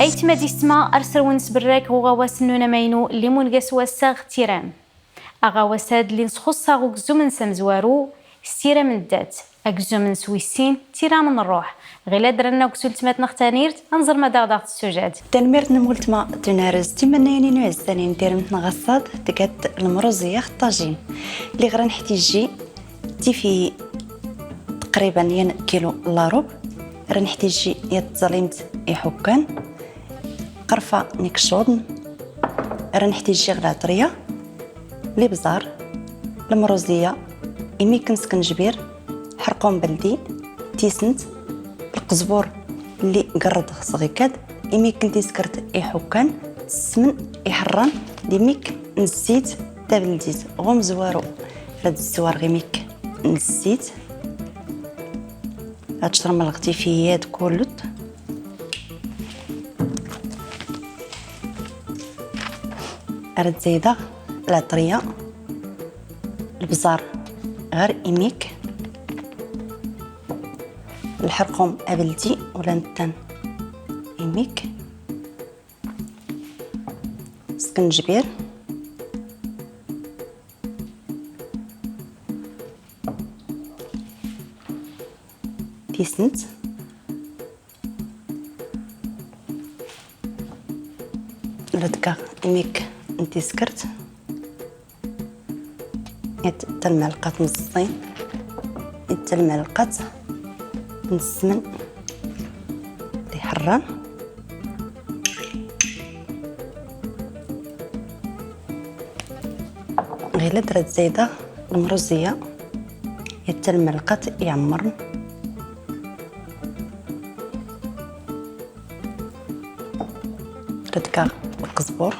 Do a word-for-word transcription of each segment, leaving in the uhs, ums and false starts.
Aytma d yessetma, ar srewwen s berrak ɣ uɣawas-nnun amaynu Limun-gas wass-a ɣ tiram. Aɣawas-ad lli nesxuṣṣa ɣ ugzum-ns amezwaru s tiram n ddat. Agzum-ns wis sin, tiram n ṛṛuḥ. Ɣilad rran akk s ultma-tneɣ Tanirt, ad nẓer ma daɣ daɣ tessujad. Tanemmirt n weltma Tunares. Timennayin-inu iɛezzanen, tiremt n ɣaṣṣad tgat lemruẓiya ɣ ṭṭajin. Lliɣ ra neḥtiji tifi teqriban yan kilu n larub, ra neḥtiji yat tẓalimt iḥukkan, qerfa n ikeccuḍen, ra neḥtiji ɣ lɛeṭriya, libẓar, lemruẓiya, imik n skenjbir, ḥerqum beldi, tisent, lqezbur lli gerrdeɣ sɣikad, imik n tiskert iḥukkan, ssmen iḥerran, d imik n zzit tabeldit ɣ umezwaru. Rad zzwareɣ imik n zzit. Ad tcermleɣ tifiyad kullut. Rad zaydeɣ lɛeṭriya, lebẓar ɣer imik, lḥerqum abeldi ula nettan imik, skenjbir, tisent, ladka imik n tiskert, yat talmalqat n ẓẓin, yat talmalqat n ssmen d iḥerran. Ɣilad rad zaydeɣ lemruẓiya, yat talmalqat iɛemmren. Rad kkaɣ lqezbur,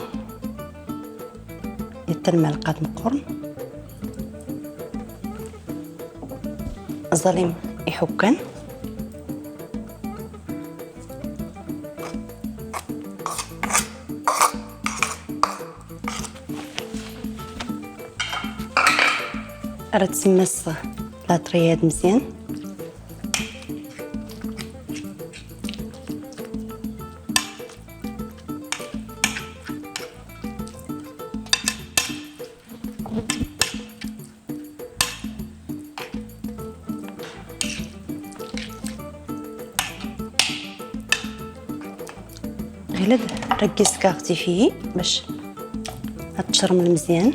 yat talmalqat meqqren, ẓalim iḥukkan. Rad semmas lɛeṭriya-d mezyan. Ɣilad rad ggiskaɣ tifiyi bac ad tcermel mezyan.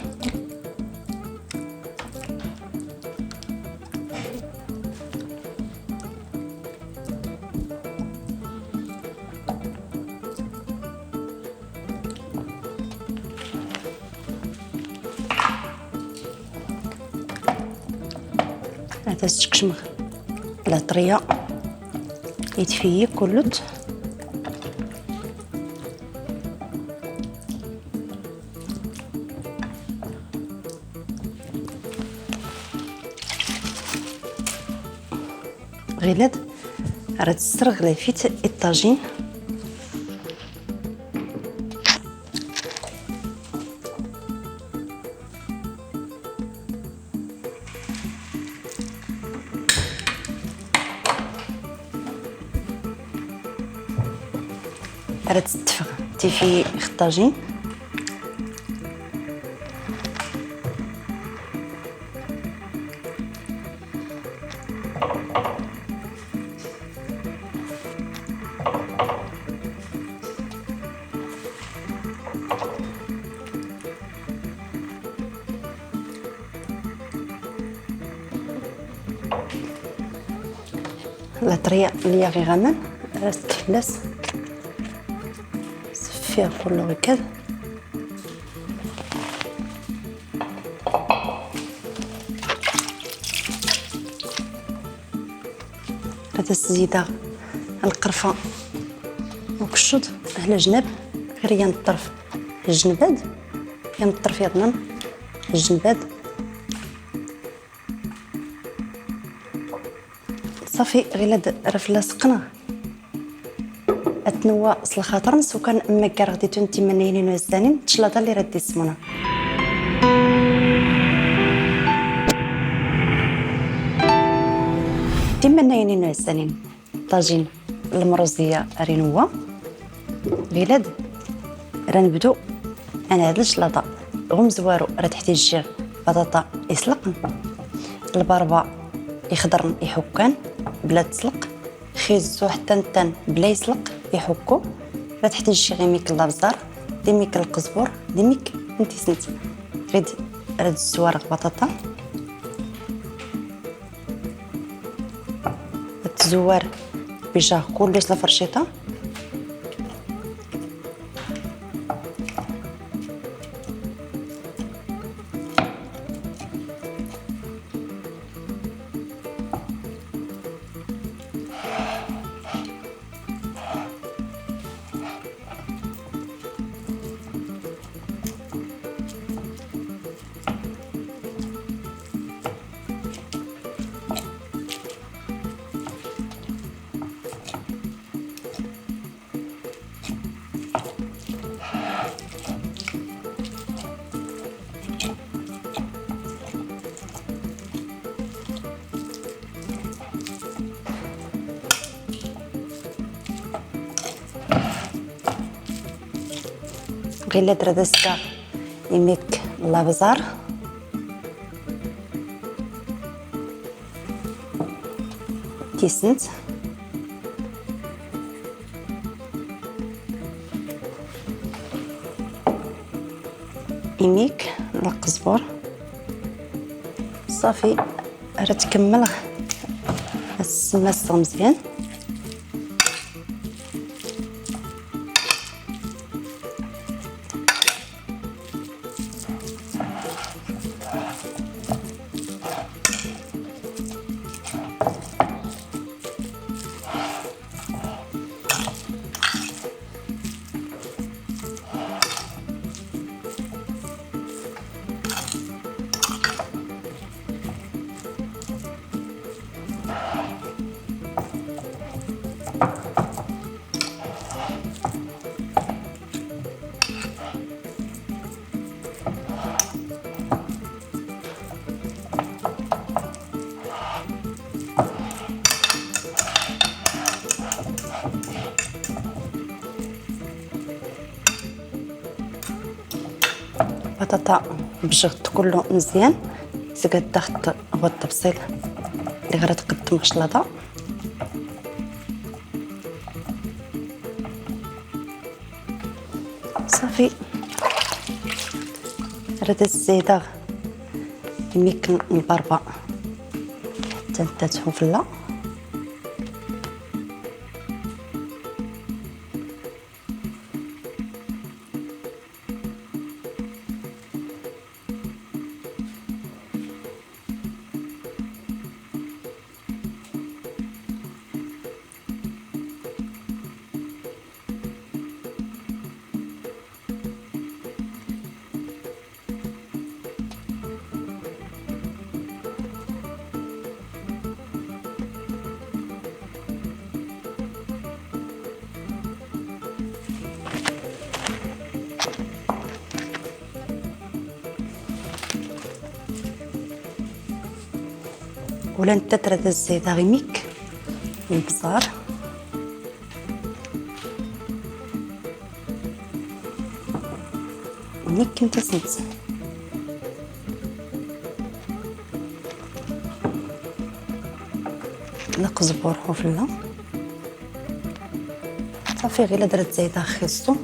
Ad as-skecmeɣ lɛeṭriya i tfiyi kullut. Ɣilad rad tesserɣ lafit i ṭṭajin. Rad tettefɣ tifi ixeṭṭajin. Lɛeṭriya n lyaɣ iɣaman, rad as-kkflas seffiɣ kullu ikad. Ad as-zideɣ lqerfa ukeccuḍ, hlejnab, ɣer yan ṭṭerf, jnbad, yan ṭṭerf yaḍnan, jnbad. Ṣafi, ɣilad rad fell-as qqneɣ. Ad tnewwa s lxaṭer-ns ukan mmaggareɣ di tun timannayin-inu ɛezzanin, teclaḍa li rad d-ismuna. Timannayin-inu ɛezzanin, ṭajin lemruẓiya ar inewwa. Ɣilad, rad nebdu ad nɛedl claḍa. Ɣ umezwaru rad ḥtiǧǧiɣ baṭaṭa islqn, lbarba ixḍrn iḥukkan bla tslq, xizzu ḥtta ntan bla islq iḥukku. Rad ḥtiǧǧiɣ imik n labẓar, d imik n lqezbur, d imik n tisnt. Ɣid rad zwarɣ baṭaṭa. Ad tzuwar bijaɣ kullec la ferciṭa. Ɣilad rad as-fkeɣ imik n labẓar. Tisnt. Imik n lqezbur. Ṣafi, rad tkemmel ad tsemmasseɣ mezyan. Baṭaṭa bjɣt kullu mzyan, tgad daxt ɣ ṭṭbṣil li ɣ rad qeddmɣ claḍa. Ṣafi. Rad as-zaydaɣ imik n lbarba ḥtta nta tḥuflla. Ula netta rad as-zaydaɣ imik n lbẓar. Nekk n tasent. Laqezbur ufella. Ṣafi, ɣilad rad zaydaɣ xiṣṣu.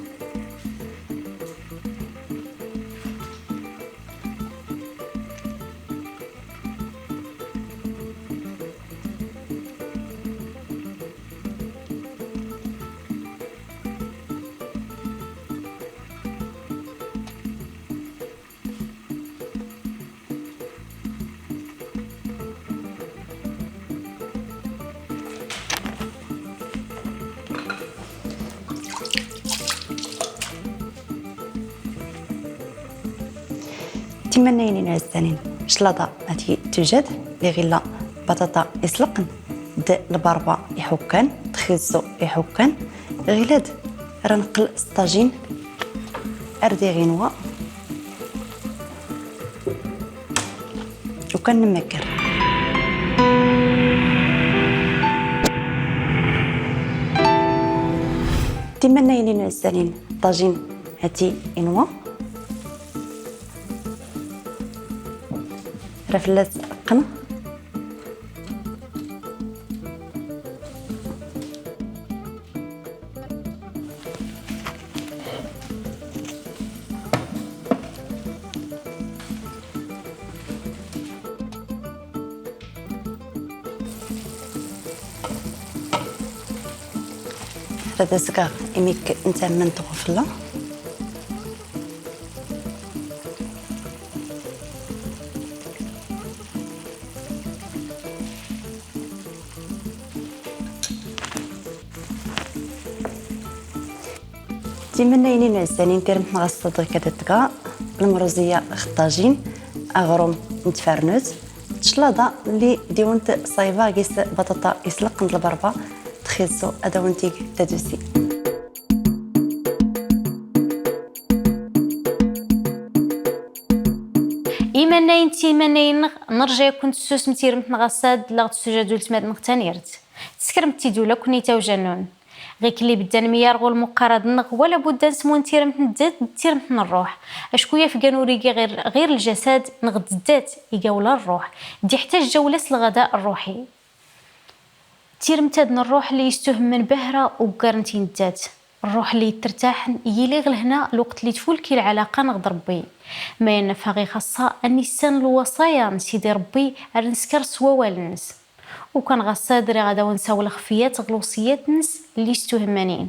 Timannayin-inu ɛezzanin, claḍa ad tujad, li ɣ illa baṭaṭa islqn, d lbarba iḥukkan, d xiẓẓu iḥukkan. Ɣilad rad nqqel s ṭṭajin ar d iɣinwa. Ukan nmaker. Imennayen-inu ɛzizen, ṭṭajin hati inwa. Raflet qqen. Ad azgeɣ imi k-, ntammen tɣufla. Timennayen-inu ɛzizen, tirmt-nneɣ ass-a dɣa ad tga lemruziya ɣer ṭṭajin, aɣrum n tfernut, cclaḍa li d-iwent ṣayba gis baṭaṭa isleqqen d lbarba, txilsu ad awen-tig tadusi. Imennayen d timennayin-nneɣ, nerja-ken tessusem tirmt-nneɣ ass-a d la ɣ-tessujad ultma-nneɣ Tanirt. Teskrem-t-id ula ken-itawjanun. Ɣikelli beddan myar ɣur lmuqarad-nneɣ, wala budda n smun tiremt n dded d tiremt n ṛṛuḥ. Acku yafgan ur igi ɣir, ɣir lǧasad neɣ d ddad, iga ula ṛṛuḥ. D-iḥtaǧ ula s lɣada ṛṛuḥi. Tiremt-ad n ṛṛuḥ li yestuhemmen bahra ugar n tineddat. Ṛṛuḥ li yettertaḥen yili ɣ lehna lweqt li tfulki lɛalaqa neɣ d Ṛebbi. Ma yenna faɣ ixaṣṣa ad nissan lwaṣaya n Sidi Ṛebbi ar nesker s wawal-nnes. Ukan ɣas ad riɣ ad awen-sawleɣ xef yat ɣ lewṣiyat-nnes li yestuhemmanin.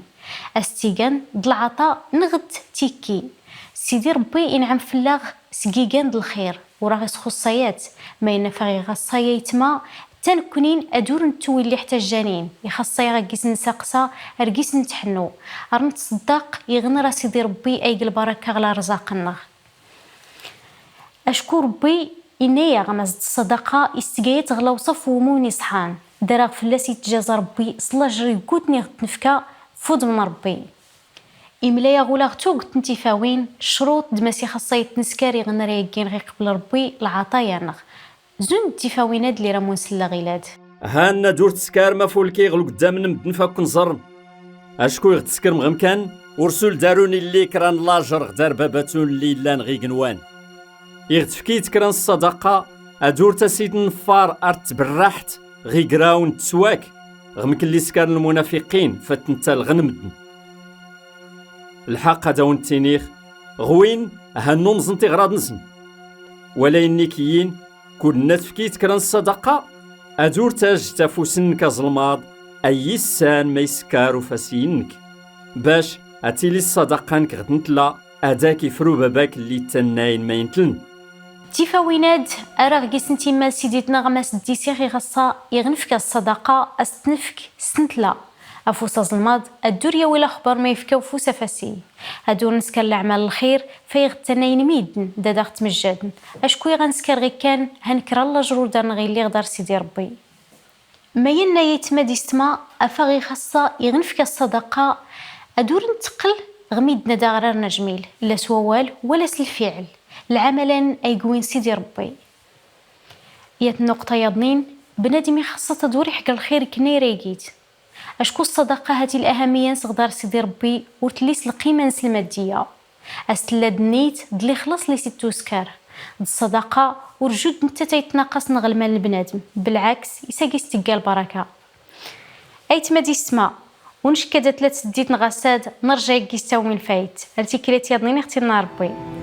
As-tt-igan d lɛaṭa neɣ d tikki. Sidi Ṛebbi inɛem fell-aɣ seg igan d lxir, ur aɣ-isxuṣṣayat, ma yenna faɣ ixaṣṣa ay aytma, taneknin ad ur nettu illi ḥtaǧǧanin, ixaṣṣa-yaɣ ar gis nessaqsa, ar gis nettḥennu, ar nettṣeddaq, iɣner a Sidi Ṛebbi ay g lbaraka ɣ lerẓaq-nneɣ. Acku Ṛebbi inna-yaɣ ma s d ṣṣadaqa istga-yat ɣ lawṣaf n wumuwen iṣḥan, d ara ɣ fell-as itjaza Ṛebbi s lajer igguten i ɣ-d-nefka f udem n Ṛebbi. Imla-yaɣ ula ɣ tuget n tifawin, ccruṭ d ma s ixaṣṣa yetneskar iɣner ay aggin ɣ iqbel Ṛebbi lɛaṭaya-nneɣ. Zun d tifawin-ad li ra mun selleɣ ilad. Han ad ur teskarem afulki ɣ lgeddam n medden f akk nẓerrem. Acku i ɣ-d-teskrem ɣ amkan, ur sul darun illi kra n lajer ɣ darbabatun li illan ɣ igenwan. I ɣ-d-tefkit kra n ṣṣadaqa, ad ur tasid neffar ar tberraḥt ɣ igraw n teswak, ɣ mkelli skaren lmunafiqin f at nettalɣen medden. Lḥaq ad awen-ttiniɣ, ɣ win han numẓen tiɣrad-nsen. Wala innik-iyin, kul nna tefkit kra n ṣṣadaqa, ad ur tajt afus-nnek aẓelmaḍ, ay issan ma isekkar ufas-inek. Bac ad tili ṣṣadaqa-nnek ɣ tnetla, ad ak-ifru baba-k lli ttannayen ma intlen. Tifawin-ad ara ɣ gis n timmal Sidi-tneɣ ma s ddisiɣ iɣaṣṣa iɣ nefka ṣṣadaqa, as-t-nefk s tnetla. Afus aẓelmaḍ ad ur yawi laxbar ma yefka ufus afasi. Ad ur nesker leɛmal lxir, fa iɣ ttannayen midden d ad aɣ tmejjaden. Acku iɣ a nesker ɣ ikkan, han kra n lajer ur dar nɣilli ɣ dar Sidi Ṛebbi. Ma yenna yaytma d istma, afeɣ ixaṣṣa iɣ nefka ṣṣadaqa, ad ur netteqqel ɣ midden ad aɣ rarn ajmil, la s wawal wala s lfiɛl, lɛamalan ay gwin Sidi Ṛebbi. Yat nnuqṭa yaḍnin, bnadem ixaṣṣa-t ad ur iḥegg lxir ikken ay ra igit. Acku ṣṣadaqa hati lahamiya-ns ɣ dar Sidi Ṛebbi ur telli s lqima-ns lmaddiya. As tella d nniyt d lixlaṣ li s-ittuskar. D ṣṣadaqa ur jud nettat ay tnaqas neɣ lmal n bnadem, belɛaks, is agi s-tegga lbaraka. Aytma d istma, ur ncekk ad tella tseddit neɣ asad, nerja agi s tawmi lfayt. Ar tikkelt yaḍnin iɣ tinna Ṛebbi.